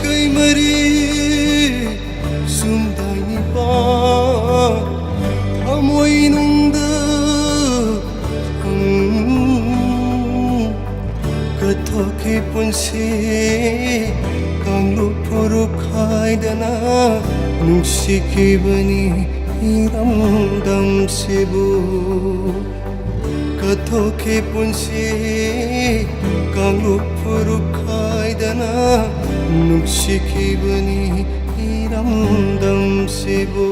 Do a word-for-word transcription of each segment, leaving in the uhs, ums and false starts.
ꯀꯩ ꯃꯔꯤ ꯁꯨꯝꯗꯥꯏꯅꯤꯕ ꯊꯃꯣꯏꯅꯨꯡꯗ ꯀꯠꯊꯣꯛꯈꯤ ꯄꯨꯟꯁꯤ ꯀꯥꯡꯂꯨꯞ ꯐꯨꯔꯨꯞ ꯈꯥꯏꯗꯅ ꯅꯨꯡꯁꯤꯈꯤꯕꯅꯤ ꯏꯔꯝꯗꯝꯁꯤꯕꯨ꯫ ꯀꯠꯊꯣꯛꯈꯤ ꯄꯨꯟꯁꯤ ꯀꯥꯡꯂꯨꯞ ꯐꯨꯔꯨꯞ ꯈꯥꯏꯗꯅ ꯅꯨꯡꯁꯤꯈꯤꯕꯅꯤ ꯏꯔꯝꯗꯝꯁꯤꯕꯨ꯫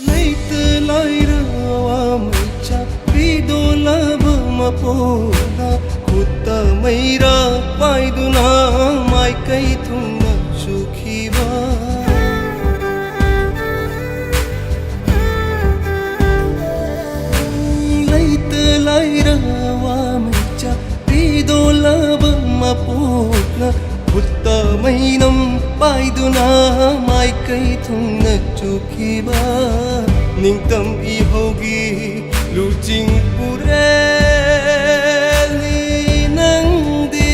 ꯂꯩꯇ ꯂꯥꯏꯔ ꯑꯋꯥ ꯃꯩꯆꯥꯛ ꯄꯤꯗꯣꯂꯕ ꯃꯄꯣꯛꯅ ꯈꯨꯠꯇ ꯃꯩꯔꯥ ꯄꯥꯏꯗꯨꯅ ꯃꯥꯏꯀꯩ ꯊꯨꯡꯅ ꯆꯨꯈꯤꯕ꯫ ꯂꯩꯇ ꯂꯥꯏꯔ ꯑꯋꯥ ꯃꯩꯆꯥꯛ ꯄꯤꯗꯣꯂꯕ ꯃꯄꯣꯛꯅ ꯈꯨꯠꯇ ꯃꯩꯅꯝ ꯄꯥꯏꯗꯨꯅ ꯃꯥꯏꯀꯩ ꯊꯨꯡꯅ ꯆꯨꯈꯤꯕ ꯅꯤꯡꯇꯝ ꯏꯍꯧꯒꯤ ꯂꯨꯆꯤꯡ ꯄꯨꯔꯦꯜꯅꯤ ꯅꯪꯗꯤ꯫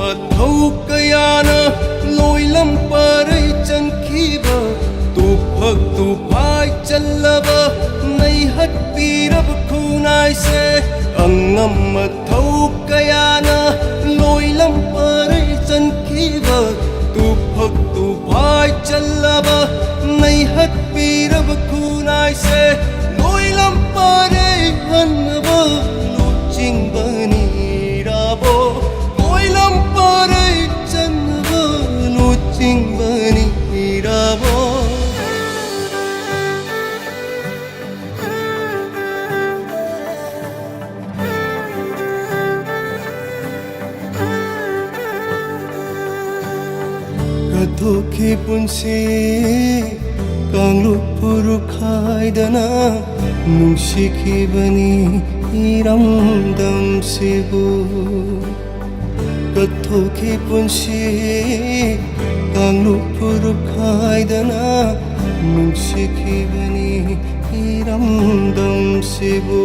ꯃꯊꯧ ꯀꯌꯥꯅ ꯂꯣꯏꯂꯝ ꯄꯔꯩ ꯆꯟꯈꯤꯕ, ꯇꯨꯐꯛ ꯇꯨꯐꯥꯏ ꯆꯜꯂꯕ ꯅꯩꯍꯠꯄꯤꯔꯕ ꯈꯨꯟꯅꯥꯏꯁꯦ꯫ ꯑꯉꯝ ꯃꯊꯧ ꯀꯌꯥꯅ ꯂꯣꯏꯂꯝ ꯄꯔꯩ ꯆꯟꯈꯤꯕ, ꯇꯨꯐꯛ ꯇꯨꯐꯥꯏ ꯆꯜꯂꯕ ꯅꯩꯍꯠꯄꯤꯔꯕ ꯈꯨꯟꯅꯥꯏꯁꯦ꯫ ꯂꯣꯏꯂꯝ ꯄꯔꯩ ꯍꯟꯅꯕ ꯂꯨꯆꯤꯡꯕꯅꯤ ꯏꯔꯥꯕꯣꯠ꯫ ꯂꯣꯏꯂꯝ ꯄꯔꯩ ꯆꯟꯅꯕ ꯂꯨꯆꯤꯡꯕꯅꯤ ꯏꯔꯥꯕꯣꯠ꯫ ꯀꯠꯊꯣꯛꯈꯤ ꯄꯨꯟꯁꯤ ꯀꯥꯡꯂꯨꯞ ꯐꯨꯔꯨꯞ ꯈꯥꯏꯗꯅ ꯅꯨꯡꯁꯤꯈꯤꯕꯅꯤ ꯏꯔꯝꯗꯝꯁꯤꯕꯨ꯫ ꯀꯠꯊꯣꯛꯈꯤ ꯄꯨꯟꯁꯤ ꯀꯥꯡꯂꯨꯞ ꯐꯨꯔꯨꯞ ꯈꯥꯏꯗꯅ ꯅꯨꯡꯁꯤꯈꯤꯕꯅꯤ ꯏꯔꯝꯗꯝꯁꯤꯕꯨ꯫